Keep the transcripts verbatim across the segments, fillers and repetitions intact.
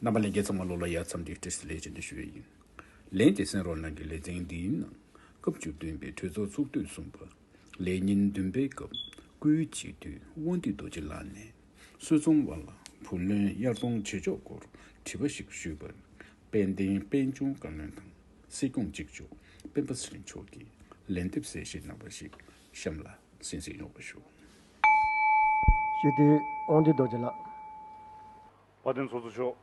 རྣམ་པ་ལྷན་རྒྱས་ཚང་མ་ལོ་ལ་ཡ་འཚམས་འདྲི་བཀྲ་ཤིས་བདེ་ལེགས་ཅེས་འདི་ཞུ་ཡི་ཡིན། ལན་དེ་གསན་རོགས་གནང་གི། ལེ་ཚན་འདིའི་ནང་སྐབས་བཅུ་བདུན་པའི་གྲོས་ཚོགས་ཚོགས་དུས་གསུམ་པ། ལས་ཉིན་བདུན་པའི་སྐབས་སྐུའི་བྱེད་དུས་དབང་འདུས་རྡོ་རྗེ་ལགས་ནས་སུད་ཚོང་བ་ལ་བུ་ལོན་གཡར་གཏོང་བྱེད་ཕྱོགས་སྐོར་དྲི་བ་ཞིག་ཞུས་པར། དཔལ་ལྡན་དཔལ་འབྱོར་བཀའ་བློན་དང་སྲིད་སྐྱོང་གཅིག་ལྕོགས་སྤེན་པ་ཚེ་རིང་མཆོག་གིས་ལན་འདེབས་གསལ་བཤད་གནང་བ་ཞིག་གཤམ་ལ་གསན་གཟིགས་ཡོང་བ་ཞུ། སྤྱི་འཐུས་དབང་འདུས་རྡོ་རྗེ་ལགས། བཀའ་དྲིན་ཚོགས་གཙོ་མཆོག་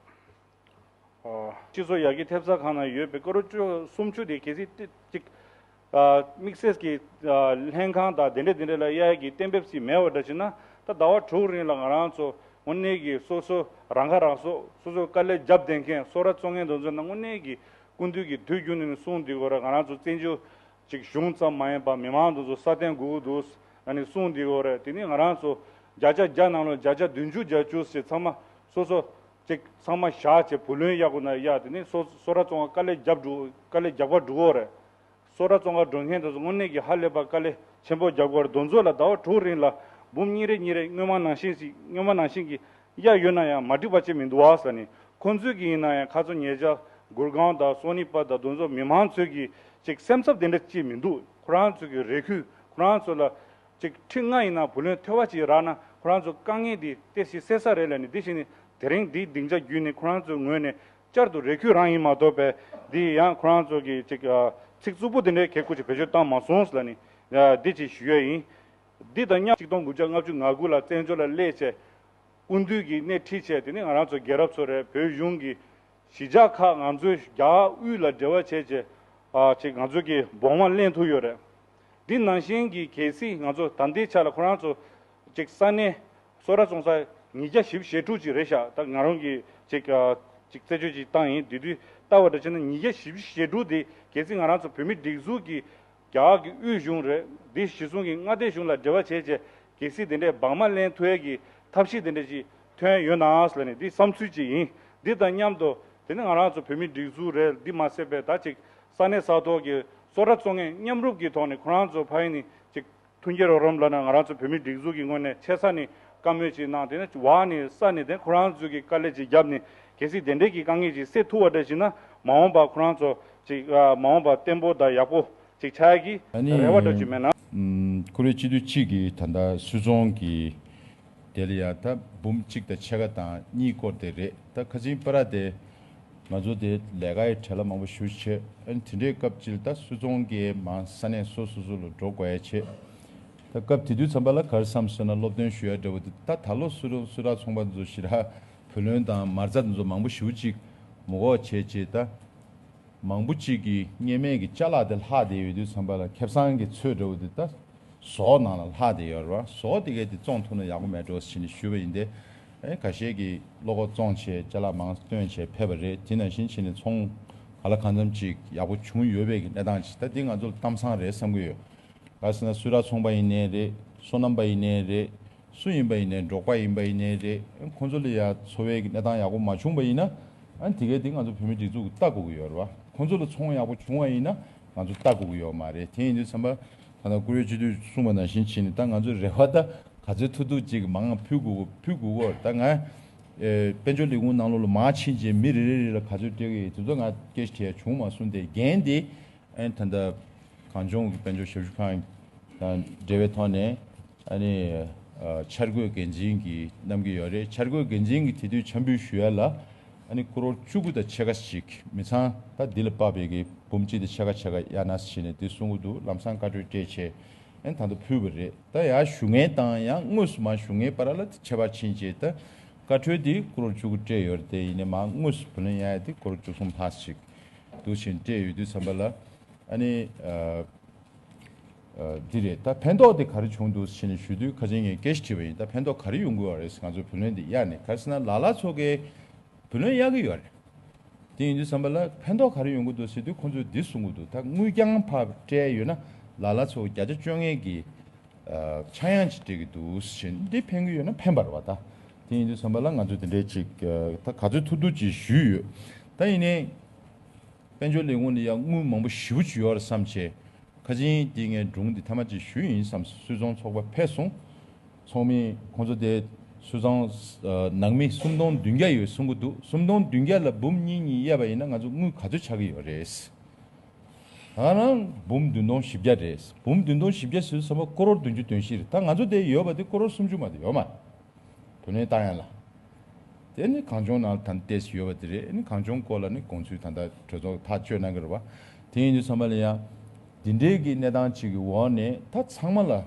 ཨ། སྤྱི་ཚོགས་ཡར་རྒྱས་ཐེབས་རྩ་ཁང་ནང་ཡོད་པའི་སྐོར་བཅུ་སུམ་ཅུ་དེ་གལ་སྲིད་ཏི་ཅིག་ཨ། དམིགས་བསལ་གྱི་ཨ། ལྷན་ཁང་དང་དེ་འདྲ་དེ་འདྲ་ལ་གཡར་གྱི་གཏན་འབེབས་ཅིག་མེད་པ་འདྲ་བྱས་ན། ད་ཟླ་བ་དྲུག་རིང་ལ་ང་རང་ཚོ་དངོས་གནས་ཀྱི་སོ་སོ་རང་ཁ་རང་གསོ། སོ་སོ་དཀའ་ལས་རྒྱབ་བསྡད་མཁན་གསོལ་རས་བཙོང་མཁན་དེ་ཚོ་ནང་དངོས་གནས་ཀྱི་སྐུ་མདུན་གྱིས་དུས་རྒྱུན་ནས་གསུངས་བསྡད་ཡོད་རེད། ང་རང་ཚོ་བཙན་བྱོལ་ཅིག་གཞུང་ཙམ་མ་ཡིན་པར་མི་མང་དེ་ཚོ་སྲ་བརྟན་དགོས་ཀྱི་འདུག་ཨ་ནི་གསུངས་བསྡད་ཡོད་རེད། དེ་ནི་ང་རང་ཚོ་བརྒྱ་ཆ་བརྒྱ་ནང་ལོགས་བརྒྱ་ཆ་བདུན་ཅུ་བརྒྱད་ཅུ་ཞིག་ཚང་མ་སོ་སོ་ཅིག་ཚང་མ་བཞག་བྱས་བུ་ལོན་གཡར་དགོས་ན་གཡར། དེ་ནི་སོ་གསོལ་རས་བཙོང་བ་དཀའ་ལས་རྒྱབ་འགྲོ། དཀའ་ལས་རྒྱག་པར་འགྲོ་གི་ཡོད་རེད། གསོལ་རས་བཙོང་གར་འགྲོ་མཁན་དེ་ཚོ་དངོས་གནས་ཀྱི་ཧ་ལས་པ་དཀའ་ལས་ཆེན་པོ་རྒྱག་དགོས་རེད། དེ་ཚོ་ལ་ཟླ་བ་དྲུག་རིང་ལ་འབུམ་གཉིས་རེ་གཉིས་རེ་སྔོན་མ་ནང་བཞིན་ཞིག་སྔོན་མ་ནང་བཞིན་གྱི་གཡར་ཡོད་ན་ཡང་མ་འགྲིག་པ་ཅིག་མི་འདུག་ཨ་ཟེར་ནས། ཁོང་ཚོས་ཀྱི་ཡིན་ན་ཡང་ཁ་སང་ཉེ་ཆར་གུར་ཁང་དང་སོ་ནི་པ་དང་དེ་ཚོ་མི་མང་ཚོས་ཀྱི་ཅིག་སེམས་འཚབ་དེ་འདྲ་ཅིག་མི་འདུག་ཁོ་རང་ཚོས་ཀྱི་རེ་སྐུལ། ཁོ་རང་ཚོ་ལ་ཅིག་ཁྲི་ལྔ་ཡིན་ན་བུ་ལོན་ཐོལ་པ་ཅིག་རག་ན་ཁོ་རང་ཚོ་དཀའ་ངལ་འདི་ཏོག་ཙམ་སེལ་ས་རེད་ལབ་ནས། འདི་བཞིན་ནི་དེ་རིང་འདིའི་སྡིངས་ཆ་བརྒྱུད་ནས་ཁོ་རང་ཚོའི་ངོས་ནས་བསྐྱར་དུ་རེ་སྐུལ་རང་ཡིན་མ་གཏོགས་པས། འདི་ཡང་ཁོ་རང་ཚོ་གི་ཅིག་ཨ། ཚིག་རྩུབ་པོ་དེ་འདྲའི་གལ་ཁུར་ཅིག་བེད་སྤྱོད་བཏང་མ་སོང་ལབ་ནས་ཨ། འདི་ཅིག་ཞུ་ཡ་ཡིན། འདི་དང་མཉམ་ཆིག་སྟོང་དགུ་བརྒྱ་ལྔ་བཅུ་ང་དགུ་ལ་བཙན་བྱོལ་ལ་སླེབས་བྱས་དབུ་མདུན་གྱིས་སྣེ་ཁྲིད་བྱས། དེ་ནི་ང་རང་ཚོ་རྒྱལ་རབས་ཚོ་རེད། བོད་གཞུང་གི་གཞིས་ཆགས་ཁག་ང་ཚོའི་རྒྱ་དབུས་ལ་འབྲེལ་བ་བྱས་བྱས་ཨ། ཅིག་ང་ཚོ་གི་སྦོང་བ་ལེན་ཐུབ་ཡོད་རེད། འདི་ནང་བཞིན་གྱི་གལ་སྲིད་ང་ཚོ་ད་ལྟའི་ཆ་ལ་ཁོ་རང་ཚོ་ཅིག་ས་གནས་གསོལ་རས་བཙོང་ས་ཉིས་བརྒྱ་བཞི་བཅུ་ཞེ་དྲུག་ཅིག་རེད་ཤག་ད་ང་རང་གིས་ཅིག་ཨ། ཅིག་རྩད་གཅོད་ཅིག་བཏང་ཡིན། དེ་དུས་ལྟ་བ་འདྲ་བྱས་ན་ཉིས་བརྒྱ་བཞི་བཅུ་ཞེ་དྲུག་དེ་གལ་སྲིད་ང་རང་ཚོ་བོད་མི་སྒྲིག་འཛུགས་ཀྱི་རྒྱ་གར་གྱི་དབུས་གཞུང་རེད། འདི་གཞི་བཟུང་གི་མངའ་སྡེ་གཞུང་ལ་འབྲེལ་བ་བྱས་བྱས་གལ་སྲིད་དེ་འདྲའི་སྦང་མ་ལེན་ཐུབ་ཡས་ཀྱི་ཐབས་ཤེས་དེ་འདྲ་ཅིག་ཐོན་ཡོད་ན་ཟེར་ནས་འདི་བསམ་ཚུལ་ཅིག་ཡིན། འདི་དང་མཉམ་དུ་དེ་ནི་ང་རང་ཚོ་བོད་མི་སྒྲིག་འཛུགས་རེད། འདི་མ་ཟད་པའི་ད་ཅིག་ས་གནས་ས་ཐོག་གི་གསོལ་རས་བཙོང་མཁན་མཉམ་རུབ་ཀྱི་ཐོག་ནས་ཁོ་རང་ཚོ་ཕ་ཡིན་ནི་ཅིག་མཐུན་རྐྱེན་རོགས་རམ་ལབ་ན་ང་རང་ཚོ་བོད་མི་སྒྲིག་འཛུགས་ཀྱི་ངོས་ནས་ཆེ་ས་ནས་བཀའ་མོལ་ཅིག་གནང་། དེ་ནས་བར་ནས་ས་ནས་དེ་ཁོ་རང་ཚོས་ཀྱི་དཀའ་ལས་ཅིག་བརྒྱབ་ནས་གལ་སྲིད་དེ་འདྲས་ཀྱི་དཀའ་ངལ་ཅིག་སེལ་ཐུབ་པ་འདྲ་ཞིག་ན། མ་འོངས་པ་ཁོ་རང་ཚོ་ཅིག་ཨ། མ་འོངས་པ་བརྟན་པོ་དང་ཡག་པོ་ཅིག་ཆགས་ཀྱི་ཨ་ནི་རེ་བ་འདྲ་ཅིག་མེད་ན། ཨུམ། ཁོ་རེ་སྤྱི་འཐུས་གཅིག་གིས་ད་ལྟ་སུད་ཚོང་གི་དེ་ལ་ཡང་ད་འབུམ་གཅིག་དང་ཕྱེད་ཀ་དང་གཉིས་སྐོར་དེ་རེད། ད་ཁ་ཆེའི་པ་ར་དེ་ང་ཚོ་དེ་ལས་ཀའི་བྲེལ་བ་མང་པོ་ཞེ་པོ་ཅིག་བྱས། ཨ་ནི་དེ་འདྲའི་སྐབས་ཅིག་ལ་ད་སུད་ཚོང་གིས་མར་ས་གནས་སོ་སོ་སོ་ལ་འགྲོ་དགོས་ཡ་བྱས། ད་སྐབས་དེ་དུས་ཙམ་པ་ལ་ག་རེ་བསམ་སོང་ན། སློབ་སྟོན་ཞུ་ཡ་འདྲ་བོ་དེ། ད་ད་ལོ་སུད་སུད་ར་ཚོང་པ་ཚོ་ཞེ་དྲག་བུ་ལོན་དང་མ་རྩ་དེ་ཚོ་མང་པོ་ཞེ་པོ་ཅིག་མི་དགོས་བྱས་བྱས། ད་མང་པོ་ཅིག་གིས་གཉེར་མས་ཀྱི་ཅ་ལག་དེ་ལྷག་བསྡད་ཡོད་དུས་ཙམ་པ་ལ་ཁེ་བཟང་གི་ཚོད་འདྲ་བོ་དེ་ད་ཟོག་ནང་ལ་ལྷག་བསྡད་ཡོད་རེད་བ། ཟོག་དེ་གས་དེ་བཙོང་ཐུབ་ན་ཡག་པོ་མེད་འགྲོ་ཟེར་ནས་ཞུས་པ་ཡིན་ཏེ། ཨེ། ཁ་ཤས་ཀྱིས་བློ་ཁོག་བཙོང་བྱས་ཅ་ལག་མང་བཏོན་བྱས་ཕེབས་པ་རེད། དེ་ནང་བཞིན་བྱས་ནས་ཚོང་ག་ལ་གང་འཚམ་ཅིག་ཡག་པོ་བྱུང་ཡོད་པའི་གི་གནས་སྟངས་ཅིག་ད་འདི་ང་ཚོ་ལ་གཏམ་བཟང་རེད་བསམ་གྱི་ཡོད། ག་ཟེར་ན་སུད་ར་ཚོང་པ་ཡིན་ནའི་རེད། སོ་ནམ་པ་ཡིན་ནའི་རེད། སུ་ཡིན་པ་ཡིན་ནའི། འབྲོག་པ་ཡིན་པ་ཡིན་ནའི་རེད། ཁོང་ཚོ་ལ་ཡ་འཚོ་བའི་གནས་སྟངས་ཡག་པོ་མ་བྱུང་བ་ཡིན་ན། ཨ་ནི་དེ་གས་དེ་ང་ཚོ་བོད་མི་སྒྲིག་འཛུགས་ཀྱིས་ལྟ་དགོས་ཀྱི་ཡོད་རེད་བ། ཁོང་ཚོ་ལ་ཚོང་ཡག་པོ་བྱུང་བ་ཡིན་ན་ང་ཚོ་ལྟ་དགོས་ཀྱི་ཡོད་མ་རེད། དེ་ཡིན་དུས་ཙམ་པ་ད་ལྟ་བཀུར་འོས་སྤྱི་འཐུས་གསུངས་པ་ནང་བཞིན་བྱས་ནས། ད་ང་ཚོའི་རེ་བ་ད་ག་ཚོད་ཐུབ་ཐུབ་ཅིག་མང་ང་ཕུལ་དགོས་ཕུལ་དགོས་ཀྱི་ཡོད་རེད། ད་ང་ཨེ། དཔལ་འབྱོར་ལས་ཁུངས་ནང་ལོགས་ལ་མར་ཕྱིན་རྗེས་མི་རེ་རེ་རེ་ལ་ག་ཚོད་སྤྲད་ཀྱི་ཡོད་དེ་ཚོ་ང་སྐད་ཆ་དྲིས་ཡ་བྱུང་མ་སོང་སྟེ། འགན་དེ་ཨ་ནི་ད་ལྟ་གངས་ལྗོངས་ཀྱི་དཔལ་འབྱོར་ཞབས་ཞུ་ཁང་དང་འབྲེལ་བའི་ཐོག་ནས། ཨ་ནི་ཨ། འཆར་འགོད་འགན་འཛིན་གྱིས་བསྣམས་ཀྱི་ཡོད་རེད། འཆར་འགོད་འགན་འཛིན་གྱིས་དེ་དུས་འཆར་འབུལ་ཞུ་ཡ་ལ་ཨ་ནི་ཀོ་རོར་བཅུ་དགུ་དང་ཕྱེད་ཀ་ཞིག་མི་ཚང་ད་འདི་ལ་དཔག་པའི་གི་འབུམ་གཅིག་དང་ཕྱེད་ཀ་ཕྱེད་ཀ་གཡར་ན་ཟེར་ནས་དེ་གསུང་གི་འདུག་ལམ་སང་བཀའ་འཁྲོལ་སྤྲད་བྱས་ཨ་ནི་ད་ལྟ་ཕུལ་བ་རེད། ད་ཡར་ཞུ་མཁན་དང་ཡང་དངོས་སུ་མར་ཞུ་མཁན་བར་ལ་ཁྱད་པར་ཕྱིན་བྱས། ད་བཀའ་འཁྲོལ་འདི་ཀོ་རོར་བཅུ་དགུ་སྤྲད་ཡོད་རེད་དེ། ཡིན་ནའི་མར་དངོས་སུ་བུ་ལོན་གཡར་ཡ་དེ་ཀོ་རོར་བཅུ་གསུམ་ལྷག་ཞིག་འདུག་བྱས་ནས་སྤྲད་ཡོད་དུས་ཙམ་པ་ལ། ཨ་ནི་ཨ། ཨ། འདི་རེད། ད་ཕན་ཐོགས་དེ་ག་རེ་བྱུང་འདུག་ཟེར་ནས་ཞུ་དུས་ཁ་ཆེ་ངས་སྐད་ཆ་དྲིས་པ་ཡིན། ད་ཕན་ཐོགས་ག་རེ་ཡོང་གི་ཡོད་རེད། ང་ཚོས་བུ་ལོན་འདི་གཡར་ནས། ག་རེ་ཟེར་ན་ལ་ལ་ཚོ་གིས་བུ་ལོན་གཡར་གྱི་ཡོད་རེད། དེ་ཡིན་དུས་ཙམ་པ་ལ་ཕན་ཐོགས་ག་རེ་ཡོང་གི་འདུག་ཟེར་དུས་ཁོང་ཚོས་འདི་གསུང་གི་འདུག་ད་དངུལ་རྐྱང་ཕར་སྤྲད་ཡོད་ན་ལ་ལ་ཚོ་བརྒྱ་ཆ་བཅོ་ལྔ་གི་ཨ། ཆག་ཡང་ཅིག་སྤྲད་ཀྱི་འདུག་ཟེར། འདི་ཕན་གྱི་ཡོད་ན་ཕན་པ་རེད་བ། ད་དེ་ཡིན་དུས་ཙམ་པ་ལ་ང་ཚོ་དེ་འདྲའི་ཅིག་ཨ། ད་ག་ཚོད་ཐུབ་ཐུབ་ཅིག་ཞུས་ཡོད། ད་ཡིན་ནའི་དཔལ་འབྱོར་ལས་ཁུངས་ནས་ཡང་དངུལ་མང་པོ་ཞེ་པོ་ཅིག་ཡོད་རེད་བསམ་བྱས། ཁ་ཆེ་དེ་ངས་སྒྲུང་འདི་ཐ་མ་ཅིག་ཞུས་ཡིན་བསམ། སུད་ཚོང་ཚོགས་པ་ཕེབས་སོང་། ཚོགས་མི་ཁོང་ཚོ་དེ་ སུད་ཚང་ནང་མི་སུམ་སྟོང་བདུན་བརྒྱ་ཡོད་གསུང་གི་འདུག་སུམ་སྟོང་བདུན་བརྒྱ་ལ་འབུམ་གཉིས་གཉིས་གཡར་བ་ཡིན་ན་ང་ཚོ་དངུལ་ག་ཚོད་ཆགས་ཀྱི་ཡོད་རེད། ད་རང་འབུམ་བདུན་སྟོང་བཞི་བརྒྱ་རེད། འབུམ་བདུན་སྟོང་བཞི་བརྒྱ་ཟེར་དུས་ཙམ་པ་ཀོ་རོར་བདུན་ཅུ་དོན་བཞི་རེད། ད་ང་ཚོ་དེ་ཡོད་པ་དེ་ཀོ་རོར་སུམ་ཅུ་མ་གཏོགས་ཡོད་མ་རེད། བུ་ལོན་བཏང་ཡ་ལ། དེ་ནི་གངས་ལྗོངས་ནང་ལ་ད་ལྟས་ཡོད་པ་དེ་རེད། ཨ་ནི་གངས་ལྗོངས་སྐོར་ལ་ནི་དགོངས་ཚུལ་ད་ལྟ་གྲོས་ཚོགས་ཐག་གཅོད་གནང་གི་རེད་བ། དེ་ཡིན་དུས་ཙམ་པ་ལ་ཡང་། འདི་འདྲའི་གི་གནས་སྟངས་ཅིག་གི་འོག་ནས་ད་ཚང་མ་ལ།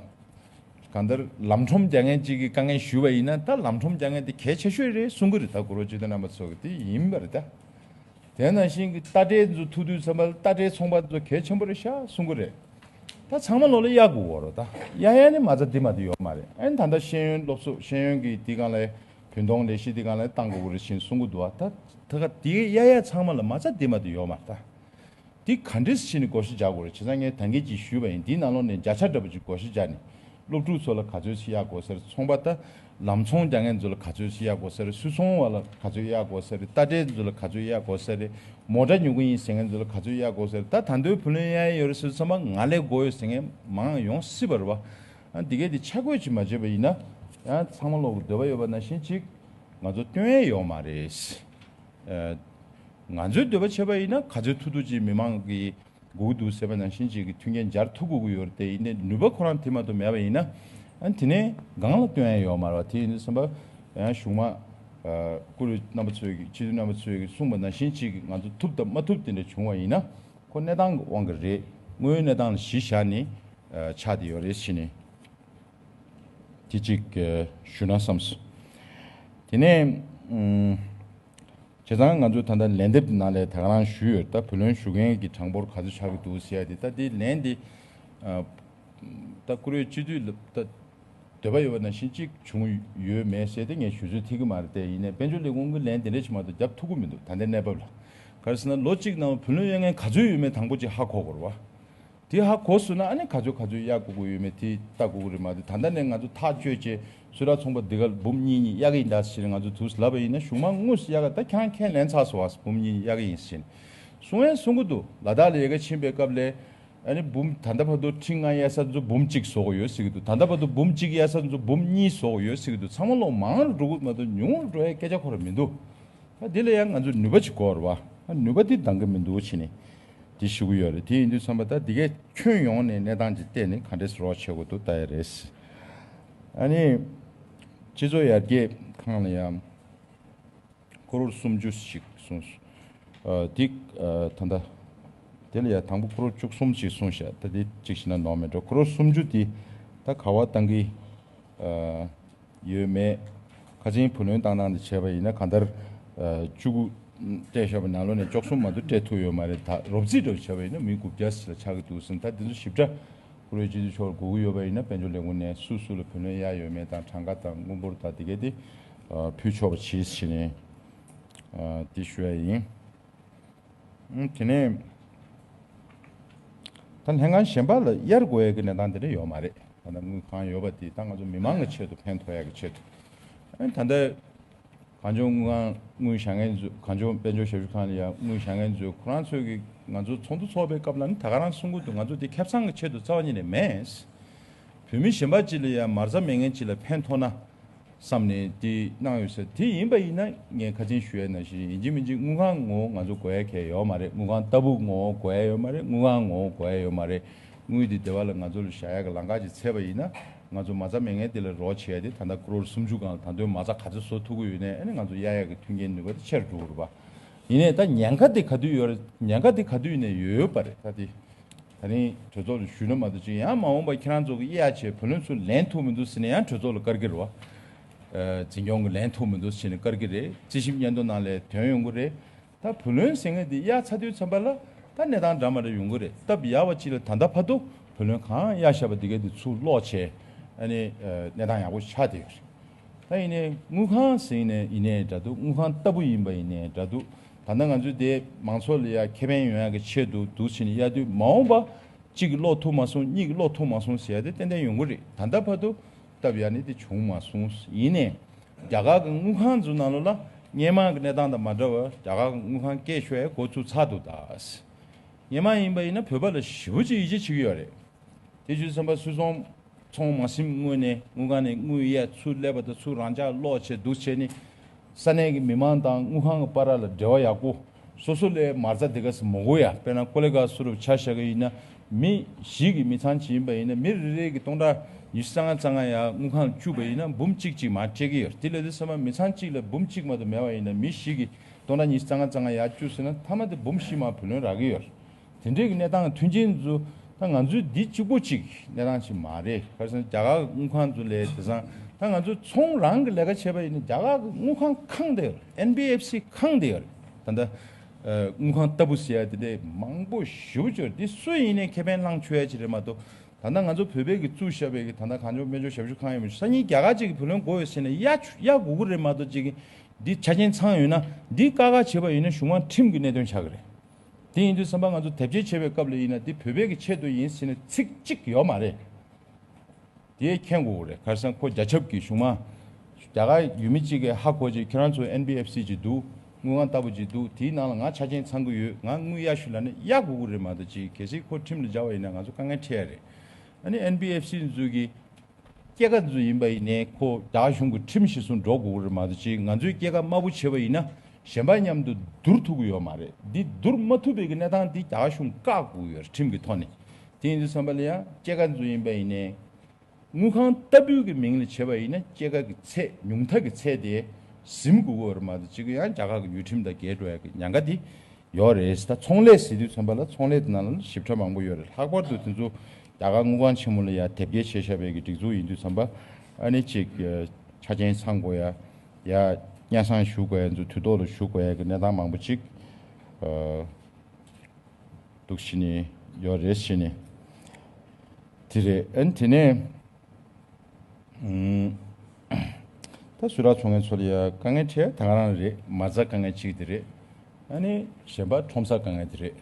གང་ལྟར་ལམ་ཁྲོམ་རྒྱག་མཁན་ཅིག་གི་དཀའ་ངལ་ཞུས་པ་ཡིན་ན་ད་ལམ་ཁྲོམ་རྒྱག་མཁན་དེ་གལ་ཆེ་ཤོས་རེད་གསུང་གི་རེད། ད་གུ་རུ་སྤྱི་འཐུས་རྣམ་པ་ཚོ་གི་དེ་ཡིན་པ་རེད་ད། དེ་ནང་བཞིན་གྱི་རྟ་དྲེལ་ཚོ་ཐུག་དུས་ཙམ་པ་ལ་རྟ་དྲེལ་ཚོང་པ་ཚོ་གལ་ཆེན་པོ་རེད་ཤག་གསུང་གི་རེད། ད་ཚང་མ་ལོ་ལ་གཡར་དགོས་ཀྱི་རེད་ད། གཡར་ཡ་ནི་མ་རྩ་འདི་མ་གཏོགས་ཡོད་མ་རེད། ཨ་ནི་ད་ལྟ་ཤེས་ཡོན་སློབ་གསོ་ཤེས་ཡོན་གྱི་འདི་སྒང་ལ་བུན་གཏོང་ལས་གཞི་འདི་སྒང་ལ་བཏང་དགོས་ཀྱི་རེད་ཅེས་གསུང་གི་འདུག་བ། ད་ད་ག་དེ་གཡར་ཡ་ཚང་མ་ལ་མ་རྩ་འདི་མ་གཏོགས་ཡོད་མ་རེད་ད། འདི་ག་འདྲས་ཕྱིན་ནས་བགོ་བཤའ་རྒྱག་དགོས་རེད། བྱས་ཙང་ངས་ད་གིན་ཅིག་ཞུས་པ་ཡིན། འདིའི་ནང་ལོགས་ནས་བརྒྱ་ཆ་འདྲ་པོ་ཅིག་བགོ་བཤའ་རྒྱག་ནས་སློབ་ཕྲུག་ཚོ་ལ་ག་ཚོད་ཅིག་གཡར་དགོས་ཟེར། ཚོང་པ་ད་ལམ་ཚོང་རྒྱག་མཁན་ཚོ་ལ་ག་ཚོད་ཅིག་གཡར་དགོས་ཟེར། སུད་ཚོང་བ་ལ་ག་ཚོད་གཡར་དགོས་ཟེར། རྟ་དྲེལ་ཚོ་ལ་ག་ཚོད་གཡར་དགོས་ཟེར། མོ་ཊ་ཉོ་གི་ཡིན་ཟེར་མཁན་ཚོ་ལ་ག་ཚོད་གཡར་དགོས་ཟེར། ད་ད་དུང་བུ་ལོན་གཡར་ཡོད་རེད་ཟེར་ཙམ་པ་ང་ལས་དགོས་ཡོད་ཟེར་མཁན་མང་ཡོང་སྲིད་པ་རེད་བ། ཨ་འདི་གས་འདི་ཆ་བགོས་ཅིག་མ་བྱས་པ་ཡིན་ན་ཡང་ཚང་མ་ལོག་གི་འདོད་པ་ཡོད་པ་ནང་བཞིན་ཅིག་ང་ཚོ་སྟོན་ཡས་ཡོད་མ་རེད། ཨ། ང་ཚོའི་འདོད་པ་བྱས་པ་ཡིན་ན་ག་ཚོད་ཐུབ་ཐུབ་ཅིག་མི་མང་གི་དགོས་འདུག་ཟེར་བ་ནང་བཞིན་ཅིག་གི་མཐུན་རྐྱེན་སྦྱར་ཐུབ་དགོས་ཀྱི་ཡོད་རེད་དེ། ཡིན་ནའི་ནུས་པ་ཁོ་རང་དེ་མ་གཏོགས་མེད་པ་ཡིན་ན། ཨ་ནི་དེ་ནས་སྒང་ལ་སྟོན་ཡ་ཡོད་མ་རེད་བ། དེ་ཡིན་དུས་ཙམ་པ་ཡང་གཞུག་མ། ཨ། བཀུར་འོས་རྣམ་པ་ཚོས་ཀྱི་སྤྱི་འཐུས་རྣམ་པ་ཚོས་ཀྱི་གསུངས་པ་ནང་བཞིན་ཅིག་གི་ང་ཚོ་ཐུབ་དང་མ་ཐུབ་དེ་འདྲ་བྱུང་བ་ཡིན་ན་ཁོ་གནས་སྟངས་ཀྱི་དབང་གིས་རེད། དངོས་ཡོད་གནས་སྟངས་ལ་གཞི་བཞག་ནས། ཨ། ཆགས་བསྡད་ཡོད་རེད་ཟེར་ནས། དེ་གཅིག་ཞུ་ན་བསམས་སོང་། དེ་ནས། ཨུམ། བྱས་ཙང་ང་ཚོ་ད་ལྟ་ལན་འདེབས་ནང་ལ་ད་ག་རང་ཞུས་ཡོད། ད་བུ་ལོན་ཞུ་མཁན་གྱི་གྲངས་འབོར་ག་ཚོད་ཆགས་ཀྱི་འདུག་ཟེར་ཡ་དེ། ད་དེ་ལན་དེ། ཨ། ད་བཀུར་འོས་སྤྱི་འཐུས་ལ་ད་འདོད་པ་ཡོད་པ་ནང་བཞིན་གཅིག་བྱུང་ཡོད་མེད་ཟེར་དེ་ངས་ཞུ་ཚོད་ཐིག་གི་མ་རེད་དེ། ཡིན་ནའི་དཔལ་འབྱོར་ལས་ཁུངས་ཀྱི་ལན་དེ་འདྲ་ཞིག་མ་གཏོགས་རྒྱབ་ཐུབ་ཀྱི་མི་འདུག་ད་ལྟའི་གནས་བབ་ལ། ག་རེ་ཟེར་ན་ལོ་གཅིག་ནང་བུ་ལོན་གཡར་མཁན་ག་ཚོད་ཡོད་མེད་དང་པོ་གཅིག་ཧ་གོ་དགོས་རེད་བ། དེ་ཧ་གོ་སོང་ན་ཨ་ནི་ག་ཚོད་ག་ཚོད་གཡར་དགོས་ཀྱི་ཡོད་མེད་དེ་ལྟ་དགོས་ཀྱི་རེད་མ་གཏོགས། ད་ལྟ་ནས་ང་ཚོ་ཐག་གཅོད་བྱས་སུད་ཊར་ཚོང་པ་འདི་ག་འབུམ་གཉིས་གཉིས་གཡར་གྱི་ཡིན་ད་ཟེར་ང་ཚོ་དུས་ལབ་པ་ཡིན་ན་གཞུག་མ་དངོས་སུ་གཡར་ག་ད་ཁྱེད་རང་ཁས་ལེན་ཚར་སོང་བ། འབུམ་གཉིས་གཡར་གྱི་ཡིན་ཟེར་གསུང་ཡང་གསུང་གི་འདུག་ལ་དྭགས་ལ་ཡ་གི་ཕྱིན་པའི་སྐབས་ལ་ཨ་ནི་འབུམ་ད་ལྟ་བར་དུ་ཁྲི་ལྔ་གཡར་ས་ཚོ་འབུམ་གཅིག་བཟོ་གི་ཡོད་ཟེར་གྱི་འདུག་ད་ལྟ་བར་དུ་འབུམ་གཅིག་གཡར་ས་ཚོ་འབུམ་གཉིས་བཟོ་གི་ཡོད་ཟེར་གྱི་འདུག་ཚང་མ་ལོག་མང་རུ་འགྲོ་གི་མ་གཏོགས་ཉུང་རུ་འགྲོ་ཡ་སྐད་ཆ་ཁོ་རང་མི་འདུག་ད་འདི་ལ་ཡང་ང་ཚོ་ནུས་པ་ཅིག་དགོས་རེད་བ། ནུས་པ་འདི་འདང་གི་མི་འདུག་ཕྱིན་ནས་འདི་ཞུ་གི་ཡོད་རེད། དེ་ཡིན་དུས་ཙམ་པ་ད་འདི་གའི་ཁྱོན་ཡོངས་ནས་གནས་སྟངས་ཅིག་བལྟས་ནས་ག་འདྲས་རོགས་བྱེད་དགོས་འདུག་ལྟ་ཡ་རེད། ཨ་ནི་སྤྱི་ཚོགས་ཡར་རྒྱས་ཁང་ལ་ཡང་ཀོ་རོར་སུམ་ཅུ་ཞིག་གསུངས་སོང་། འདི་ད་ལྟ་དེ་ལ་ཡང་དང་པོ་ཀོ་རོར་བཅུ་གསུམ་ཞིག་གསུངས་ཤག་ད་འདི་གཅིག་བྱས་ན་ནོར་མེད་འགྲོ། ཀོ་རོར་སུམ་ཅུ་འདི་ད་ག་བ་བཏང་གི་ཡོད་མེད། ཁ་ཆེའི་བུ་ལོན་བཏང་སྟངས་དེ་བྱས་པ་ཡིན་ན་གང་ལྟར་བཅུ་དགུ་སྤྲད་བཞག་པའི་ནང་ལོགས་ནས་བཅུ་གསུམ་མ་གཏོགས་སྤྲད་ཐུབ་ཡོད་མ་རེད། ད་རོབ་རྩིས་འདྲ་བོ་བྱས་པ་ཡིན་ན་མི་དགུ་བརྒྱ་ཞིག་ལ་ཆགས་ཀྱི་འདུག་ཟེར། ད་དེ་ཚོ་ཞིབ་ཕྲ་ཀོ་རོར་སྤྱི་འཐུས་མཆོག་ལ་དགོས་ཀྱི་ཡོད་པ་ཡིན་ན་དཔལ་འབྱོར་ལས་ཁུངས་ནས་སུ་སུ་ལ་བུ་ལོན་གཡར་ཡོད་མེད་དང་གྲངས་ཀ་དང་དངུལ་འབོར་དང་དེ་གས་དེ་ཕུལ་ཆོག་པ་བྱེད་ཟེར་ནས་དེ་ཞུ་ཡ་ཡིན། ཨང་། དེ་ནས་ད་ལྷན་ཁང་གཞན་པ་ལ་གཡར་དགོས་ཡ་གི་གནས་སྟངས་དེ་འདྲ་ཡོད་མ་རེད། ད་ལྟ་དངུལ་ཁང་ཡོད་པ་དེ་ད་ང་ཚོ་མི་མང་གི་ཆེད་དུ་ཕན་ཐོགས་ཡ་གི་ཆེད་དུ། ཨ་ནི་ད་ལྟ་གངས་ལྗོངས་དངུལ་ཁང་དངུལ་བཞག་མཁན་ཚོས། གངས་ལྗོངས་དཔལ་འབྱོར་ཞབས་ཞུ་ཁང་ལ་ཡ་དངུལ་བཞག་མཁན་ཚོས་ཁོ་རང་ཚོས་ཀྱི་ང་ཚོ་ཚོགས་འདུ་ཚོགས་པའི་སྐབས་ལ་ནི་ད་ག་རང་གསུང་གི་འདུག་ང་ཚོ་དེ་ཁེ་བཟང་གི་ཆེད་དུ་རྩ་བ་ཉིད་ནས་མེད། བོད་མི་གཞན་པ་ཅིག་ལ་ཡ་མ་རྩ་མེད་མཁན་ཅིག་ལ་ཕན་ཐོགས་ན། བསམ་ནས་དེ་གནང་ཡོད་ས་དེ་ཡིན་པ་ཡིན་ན་ངས་ཁ་ཆེན་ཞུ་ཡ་ནང་བཞིན་ཡིན་གཅིག་མིན་གཅིག་དངུལ་ཁང་ངོ་ང་ཚོ་དགོས་ཡ་གལ་ཡོད་མ་རེད། དངུལ་ཁང་ལྟ་བུ་ངོ་དགོས་ཡ་ཡོད་མ་རེད། དངུལ་ཁང་ངོ་དགོས་ཡ་ཡོད་མ་རེད། དངུལ་དེ་སྡེ་བ་ལ་ང་ཚོ་ལ་བཞག་ཡ་གི་ལམ་ཁ་ཅིག་འཚོལ་བ་ཡིན་ན་ང་ཚོ་མ་རྩ་མེད་མཁན་དེ་ལ་རོགས་བྱེད་ཡ་དེ་ད་ལྟ་ཀོ་རོར་སུམ་ཅུ་སྒང་ལ་ད་དུང་མ་རྩ་ག་ཚོད་བཟོ་ཐུབ་ཀྱི་ཡོད་ནའི་ཨ་ནི་ང་ཚོ་གཡར་ཡ་གི་མཐུན་རྐྱེན་ནུས་པ་དེ་ཆེར་འགྲོ་གི་རེད་པ། ཡིན་ནའི་ད་ཉེན་ཁ་དེ་ག་དུས་ཡོད་རེད། ཉེན་ཁ་དེ་ག་དུས་ཡིན་ནའི་ཡོད་ཡོད་པ་རེད། ད་དེ། ད་རིང་གྲོས་ཚོགས་ལ་ཞུས་ན་མ་གཏོགས་ཅིག་ཡང་མ་འོངས་པ་ཁྱེད་རང་ཚོ་གི་གཡར་བྱས་བུ་ལོན་ཚུར་ལེན་ཐུབ་མི་འདུག་ཟེར་ནས་ཡང་གྲོས་ཚོགས་ལ་བཀར་གི་རེད་བ། ཨ། འཛིན་སྐྱོང་གི་ལེན་ཐུབ་མི་འདུག་ཟེར་ནས་བཀར་གི་རེད། རྩིས་ཞིབ་སྙན་ཐོ་ནང་ལ་དོན་ཡོང་གི་རེད། ད་བུ་ལོན་ཟེར་མཁན་དེ་གཡར་ཚར་དུས་ཙམ་པ་ལ་ད་གནས་སྟངས་འདྲ་མ་འདྲ་ཡོང་གི་རེད། སྟབས་ཡག་པ་ཅིག་ལ་ད་ལྟ་བར་དུ་བུ་ལོན་གང་གཡར་བཞག་པ་དེ་ག་དེ་ཚུར་སློག་བྱས་ཨ་ནི་གནས་སྟངས་ཡག་པོ་ཆགས་བསྡད་ཡོད་རེད། ད་ཡིན་ནའི་དངུལ་ཁང་ཟེར་ནས་ཡིན་ནའི་འདྲ་འདུག་དངུལ་ཁང་ལྟ་བུ་ཡིན་པ་ཡིན་ནའི་འདྲ་འདུག་ད་ལྟ་ང་ཚོས་དེ་མང་ཚོགས་ལ་ཡ་ཁེ་ཕན་ཡོང་ཡ་གི་ཆེད་དུ་འདུག་ཕྱིན་གཡར་དུས་མ་འོངས་པ་གཅིག་གིས་ཀློག་ཐུབ་མ་སོང་། གཉིས་ཀྱིས་ཀློག་ཐུབ་མ་སོང་ཟེར་ཡ་དེ་ཏན་ཏན་ཡོང་གི་རེད། ད་ལྟ་བར་དུ་སྟབས་ཡག་ནི་དེ་བྱུང་མ་སོང་། ཡིན་ནའི་རྒྱ་གར་གྱི་དངུལ་ཁང་ཚོའི་ནང་ལོགས་ལ་སྔོན་མ་གི་གནས་སྟངས་དང་མ་འདྲ་བར་རྒྱ་གར་གྱི་དངུལ་ཁང་སྐད་ཤོད་ཡ་འགོ་ཚུགས་ཚར་འདུག་ད་སྔོན་མ་ཡིན་པ་ཡིན་ན་བོད་པ་ལ་ཞེ་པོ་ཅིག་ཡིད་ཆེས་བྱེད་ཀྱི་ཡོད་རེད། དེ་བྱས་ཙམ་པ་སུད་ཚོང་ ཚོང་མ་ཟིན་སྔོན་ནས་དངུལ་ཁང་ནས་དངུལ་གཡར་ཚུར་སླེབས་པ་དང་ཚུར་རང་འཇགས་སློག་བྱས་འདུག་བྱས་ནས། ས་གནས་ཀྱི་མི་མང་དང་དངུལ་ཁང་གི་བར་ལ་འབྲེལ་བ་ཡག་པོ། སོ་སོ་ལས་མ་རྩ་དེ་ག་སེ་མ་དགོས་ཡ། དཔེར་ན་ཀོ་ལེ་གྷལ་སུ་རུབ་ཆ་བཞག་གི་ཡིན་ན། མི་བཞི་གི་མི་ཚང་ཅིག་ཡིན་པ་ཡིན་ན། མི་རེ་རེ་གི་སྟོང་ཕྲག་ཉི་ཤུ་རྩ་ལྔ་རྩ་ལྔ་ཡ་དངུལ་ཁང་ལ་བཅུག་པ་ཡིན་ན་འབུམ་གཅིག་ཅིག་མར་སྤྲད་ཀྱི་ཡོད་རེད། དེ་ལབ་དུས་ཙམ་པ་མི་ཚང་གཅིག་ལ་འབུམ་གཅིག་མ་གཏོགས་མེད་པ་ཡིན་ན། མི་བཞི་གི་སྟོང་ཕྲག་ཉི་ཤུ་རྩ་ལྔ་རྩ་ལྔ་ཡར་བཅུག་ཟེར་ན། མཐའ་མ་དེ་འབུམ་བཞི་མར་བུ་ལོན་རག་གི་ཡོད་རེད། དེ་འདྲའི་གི་གནས་སྟངས་མཐུན་རྐྱེན་ཚོ་ད་ང་ཚོའི་འདི་གཅིག་པོ་གཅིག་གནས་སྟངས་ཅིག་མ་རེད། ག་རེ་ཟེར་ན་རྒྱ་གར་གི་དངུལ་ཁང་ཚོ་ལས་དེང་སང་ད་ང་ཚོ་ཚོང་རང་གི་ལས་ཀ་བྱས་པ་ཡིན་ན། རྒྱ་གར་གི་དངུལ་ཁང་ཁེངས་བསྡད་ཡོད་རེད། ཨེན་བྷི་ཨེཕ་སི་ཁེངས་བསྡད་ཡོད་རེད། ད་ལྟ་ཨ་དངུལ་ཁང་ལྟ་བུ་ཟེར་ཡ་དེ་འདྲའི་མང་པོ་ཞེ་པོ་ཅིག་ཡོད་རེད། འདི་སུ་ཡིན་ནའི་ཁེ་ཕན་བླང་ཆོག་ཡ་ཅིག་རེད་མ་གཏོགས། ད་ལྟ་ང་ཚོ་བོད་པའི་གི་བཙུགས་བཞག་པའི་གི་ད་ལྟ་གངས་ལྗོངས་དཔལ་འབྱོར་ཞབས་ཞུ་ཁང་ཡིན་པ། སང་ཉིན་རྒྱ་གར་ཅིག་གི་བུ་ལོན་དགོས་ཡོད་ཟེར་ན་གཡར་གཡར་དགོས་ཀྱི་རེད་མ་གཏོགས། ཅིག་གི་འདི་ཆ་རྐྱེན་ཚང་ཡོད་ན། འདི་དཀའ་ཁག་བྱས་པ་ཡིན་ན་གཞུང་དམངས་ཁྲིམས་ཀྱི་གནད་དོན་ཆགས་ཀྱི་རེད། དེ་ཡིན་དུས་ཙམ་པ་ང་ཚོ་དེབ་སྐྱེལ་བྱེད་པའི་སྐབས་ལ་ཡིན་ན། འདི་བོད་པའི་གི་ཆེད་དུ་ཡིན་ཟེར་ནས་ཚིག་གཅིག་ཡོད་མ་རེད། དེ་མཁྱེན་དགོས་རེད། ག་རེ་ཟེར་ན་ཁོ་རྒྱ་ཁྱབ་ཀྱི་གཞུང་མང་རྒྱ་གར་ཡུལ་མི་གཅིག་གིས་ཧ་གོ་ཅིག་ཁྱེད་རང་ཚོ་ཨེན་བྷི་ཨེཕ་སི་ཅིག་འདུག་དངུལ་ཁང་ལྟ་བུ་ཅིག་འདུག་དེའི་ནང་ལ་ང་ཆ་རྐྱེན་ཚང་གི་ཡོད། ང་དངུལ་གཡར་ཞུ་ལབ་ན་གཡར་དགོས་ཀྱི་རེད་མ་གཏོགས། ཅིག་གལ་སྲིད་ཁོ་ཁྲིམས་ལ་སྦྱར་བ་ཡིན་ན་ང་ཚོ་དཀའ་ངལ་འཕྲད་ཡ་རེད། ཨ་ནི་ཨེན་བྷི་ཨེཕ་སི་ཚོ་གི་སྐྱེད་ཀ་ཚོ་ཡིན་པ་ཡིན་ནའི་ཁོ་རྒྱ་གཞུང་གི་ཁྲིམས་གཞིར་བཟུང་འགྲོ་དགོས་ཀྱི་རེད་མ་གཏོགས། ཅིག་ང་ཚོའི་སྐྱེད་ཀ་དམའ་པོ་བྱས་པ་ཡིན་ན་གཞན་པ་མཉམ་དུ་བསྡུར་ཐུབ་ཀྱི་ཡོད་མ་རེད། འདི་བསྡུར་མ་ཐུབ་པའི་གི་གནས་སྟངས་འདི་རྒྱ་གཞུང་བཀག་དགོས་ཀྱི་ཡོད་རེད། ཁྲིམས་ཀྱི་ཐོག་ནས། དེ་ཡིན་དུས་ཙམ་པ་ལ་ཡང་སྐྱེད་ཀ་ཚོ་ཡིན་པ་ཡིན་ནའི་དངུལ་ཁང་ལྟ་བུའི་གི་མིང་ལ་བྱས་པ་ཡིན་ན་སྐྱེད་ཀ་གི་ཚད་ཉུང་མཐའ་གི་ཚད་དེ་ཟིན་དགོས་ཀྱི་ཡོད་རེད་མ་གཏོགས། ཅིག་ཡང་རྒྱ་གར་གི་ཡུལ་ཁྲིམས་དང་འགལ་འགྲོ་ཡ་གི་ཉེན་ཁ་དེ་ཡོད་རེད། ད་ཚོང་ལས་ཟེར་དུས་ཙམ་པ་ལ་ཚོང་ལས་དེ་ནང་ལ་ཞིབ་ཕྲ་མང་པོ་ཡོད་རེད། ལྷག་པར་དུ་དེ་ཚོ་རྒྱ་གར་དངུལ་ཁང་ཆེན་མོ་ལ་ཡ་དེབ་སྐྱེལ་བྱས་བཞག་པའི་གི་སྒྲིག་འཛུགས་ཡིན་དུས་ཙམ་པ། ཨ་ནི་ཅིག་ཆ་རྐྱེན་ཚང་དགོས་ཡ། ཡ་སྙན་སེང་ཞུ་དགོས་ཡ། ཚོ་དུས་ཐོག་ལ་ཞུ་དགོས་ཡ་གི་གནས་སྟངས་མང་པོ་ཅིག་ཨ་འདུག་བྱས་ནས་ཡོད་རེད། བྱས་ནས་དེ་རེད། ཨ་ནི་དེ་ནས་ཨུམ། ད་སུད་ཊར་ཚོང་མཁན་ཚོ་ལ་ཡ་དཀའ་ངལ་འཕྲད་ད་ག་རང་རེད། མ་རྩ་དཀའ་ངལ་གཅིག་དེ་རེད། ཨ་ནི་གཞན་པ་ཁྲོམ་ས་དཀའ་ངལ་དེ་རེད།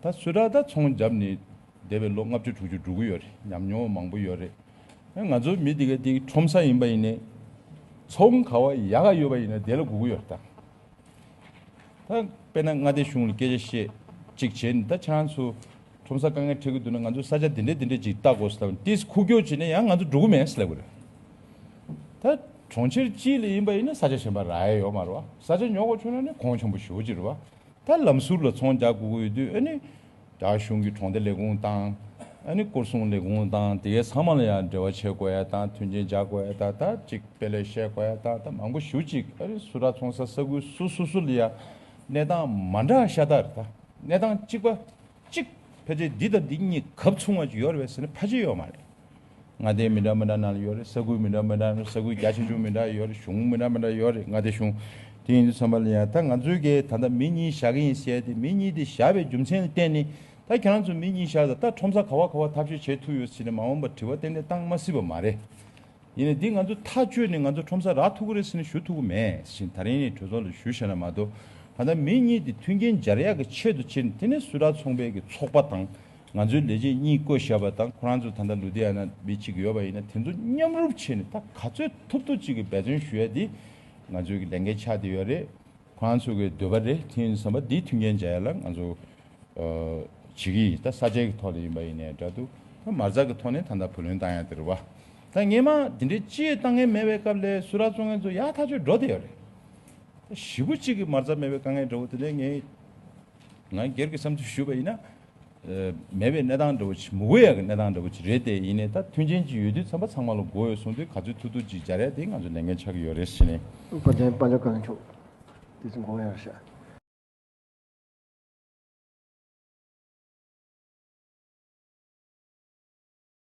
ད་སུད་ཊར་ད་ཚོང་བརྒྱབ་ནས་འདས་པའི་ལོ་ལྔ་བཅུ་དྲུག་ཅུ་འགྲོ་གི་ཡོད་རེད། ཉམས་མྱོང་མང་པོ་ཡོད་རེད། ཨ་ང་ཚོ་མི་དེ་ག་དེ་ཁྲོམ་ས་ཡིན་པ་ཡིན་ནའི་ཚོང་ག་བ་ཡག་ག་ཡོད་པ་ཡིན་ན་དེ་ལ་སྒུག་གི་ཡོད་རེད་ད། ད་དཔེར་ན་མངའ་སྡེ་གཞུང་ལ་སྐད་ཆ་བཤད་ཅིག་བྱས་ནས། ད་ཁྱེད་རང་ཚོ་ཁྲོམ་ས་དཀའ་ངལ་འཕྲད་ཀྱི་འདུག་ན་ང་ཚོ་ས་ཆ་འདི་འདྲས་འདི་འདྲས་ཅིག་བལྟ་དགོས་ཟེར་ལབ་ནས་ཏིས་ཁུག་ཀྱོག་བྱས་ནས་ཡང་ང་ཚོ་འགྲོ་གི་མེད་ཟེར་ལབ་ཀྱི་རེད། ད་གྲོང་ཁྱེར་གཅིག་ལ་ཡིན་པ་ཡིན་ན་ས་ཆ་གཞན་པ་རག་ཡ་ཡོད་མ་རེད་བ། ས་ཆ་ཉོ་དགོས་བྱུང་ན་ནི་གོང་ཆེན་པོ་ཞེ་པོ་ཅིག་རེད་བ། ད་ལམ་ཟུར་ལ་ཚོང་རྒྱག་དགོས་ཀྱི་ཡོད་དུས། ཨ་ནི་རྒྱ་གཞུང་གི་གྲོང་སྡེ་ལས་ཁུངས་དང་། ཨ་ནི་སྐོར་སྲུང་ལས་ཁུངས་དང་དེ་གའི་ཚང་མ་ལ་ཡང་འབྲེལ་བ་བྱེད་དགོས་ཡ་དང་། མཐུན་རྐྱེན་སྦྱར་དགོས་ཡ་དང་། ད་ཅིག་དཔེ་ལས་བཤད་དགོས་ཡ་དང་། ད་མང་པོ་ཞེ་པོ་ཅིག་ཨ་ནི་སུད་ཊར་ཚོང་ས་ས་ཁུལ་སོ་སོ་སོ་ལ་ཡ་གནས་སྟངས་མ་འདྲ་ཤ་སྟག་རེད། ད་གནས་སྟངས་གཅིག་པ་གཅིག་ཕལ་ཆེར་འདི་དང་འདི་གཉིས་གབ་མཚུངས་པ་ཅིག་ཡོད་རེད་པས་ཟེར་ན་ཕལ་ཆེར་ཡོད་མ་རེད། མངའ་སྡེ་མི་འདྲ་མི་འདྲ་ནང་ལ་ཡོད་རེད། ས་ཁུལ་མི་འདྲ་མི་འདྲ། ས་ཁུལ་རྒྱ་ཆེ་ཆུང་མི་འདྲ་ཡོད་རེད། གཞུང་མི་འདྲ་མི་འདྲ་ཡོད་རེད། མངའ་སྡེ་གཞུང་། དེ་ཡིན་དུས་ཙམ་པ་ལ་ཡང་ད་ང་ཚོའི་གི་ད་ལྟ་མི་གཉིས་བཞག་གི་ཡིན་ཟེར་ཏེ། མི་གཉིས་དེ་བཞག་པའི་རྒྱུ་མཚན་ལ་བརྟེན་ནས། ད་ཁྱེད་རང་ཚོ་མི་གཉིས་བཞག་ད། ད་ཁྲོམ་ས་ག་བ་ག་བ་ཐབས་ཤེས་བྱེད་ཐུབ་ཡོད་ཟེར་ནས་མ་འོངས་པར་དྲི་བ་ཏན་ཏན་བཏང་མ་སྲིད་པ་མ་རེད། ཡིན་ནའི་འདི་ང་ཚོ་ཐག་གཅོད་ནས་ང་ཚོ་ཁྲོམ་ས་རག་ཐུབ་ཀྱི་རེད་ཟེར་ནས་ཞུ་ཐུབ་ཀྱི་མེད་ཟེར་ནས་ད་རིང་ནས་གྲོས་ཚོགས་ལ་ཞུས་བཞག་ན་མ་གཏོགས། ད་ལྟ་མི་གཉིས་དེ་མཐུན་རྐྱེན་སྦྱར་ཡག་གི་ཆེད་དུ་བྱས་ནས། དེ་ནས་སུད་ཊར་ཚོང་པའི་གི་ཚོགས་པ་དང་། ང་ཚོའི་ལས་བྱེད་གཉིས་བསྐོ་བཞག་པ་དང་། ཁོ་རང་ཚོ་ད་ལྟ་ལུ་དྷི་ཡ་ན་མི་གཅིག་ཡོད་པ་ཡིན་ན། དེ་ཚོ་མཉམ་རུབ་བྱས་ནས་ད་ག་ཚོད་ཐུབ་ཐུབ་ཅིག་གི་འབད་བརྩོན་ཞུ་ཡ་དེ་ང་ཚོའི་གི་ལས་འགན་ཆགས་བསྡད་ཡོད་རེད། ཁོ་རང་ཚོ་གི་འདོད་པ་རེད། དེ་ཡིན་དུས་ཙམ་པ་འདིའི་མཐུན་རྐྱེན་སྦྱར་ཡ་ལ་ང་ཚོ་ཨ་བྱེད་ཀྱི་ཡིན། ད་ས་ཆའི་གི་ཐོག་ལ་ཡིན་པ་ཡིན་ནའི་འདྲ་འདུག་ད་མ་རྩ་གི་ཐོག་ནས་ད་ལྟ་བུ་ལོན་བཏང་ཡ་དེ་རེད་བ། ད་སྔོན་མ་འདི་འདྲའི་ཅི་ཡང་བཏང་མཁན་མེད་པའི་སྐབས་ལ་སུད་ཊར་བཙོང་མཁན་ཚོ་ཡག་ཐག་ཆོད་འགྲོ་བསྡད་ཡོད་རེད། ད་ཞེ་པོ་གཅིག་གི་མ་རྩ་མེད་པའི་དཀའ་ངལ་འདྲ་བོ་དེ་ལས་ངས་ང་སྒེར་གྱི་བསམ་ཚུལ་ཞུས་པ་ཡིན་ན། ཨ་མེད་པའི་གནས་སྟངས་འདྲ་བོ་ཅིག་མི་དགོས་ཡག་གི་གནས་སྟངས་འདྲ་བོ་ཅིག་རེད་དེ། ཡིན་ནའི་ད་མཐུན་རྐྱེན་ཅིག་ཡོད་དུས་ཙམ་པ་ཚང་མ་ལ་དགོས་ཡོད་གསུངས་དུས། ག་ཚོད་ཐུབ་ཐུབ་ཅིག་སྦྱར་ཡ་དེ་ང་ཚོ་ལས་འགན་ཆགས་ཀྱི་ཡོད་རེད་ཟེར་ནས། དཔལ་ལྡན་དཔལ་འབྱོར་བཀའ་བློན་མཆོག་དེ་ཚོ་དགོངས་ཡོད་རེད་ཤག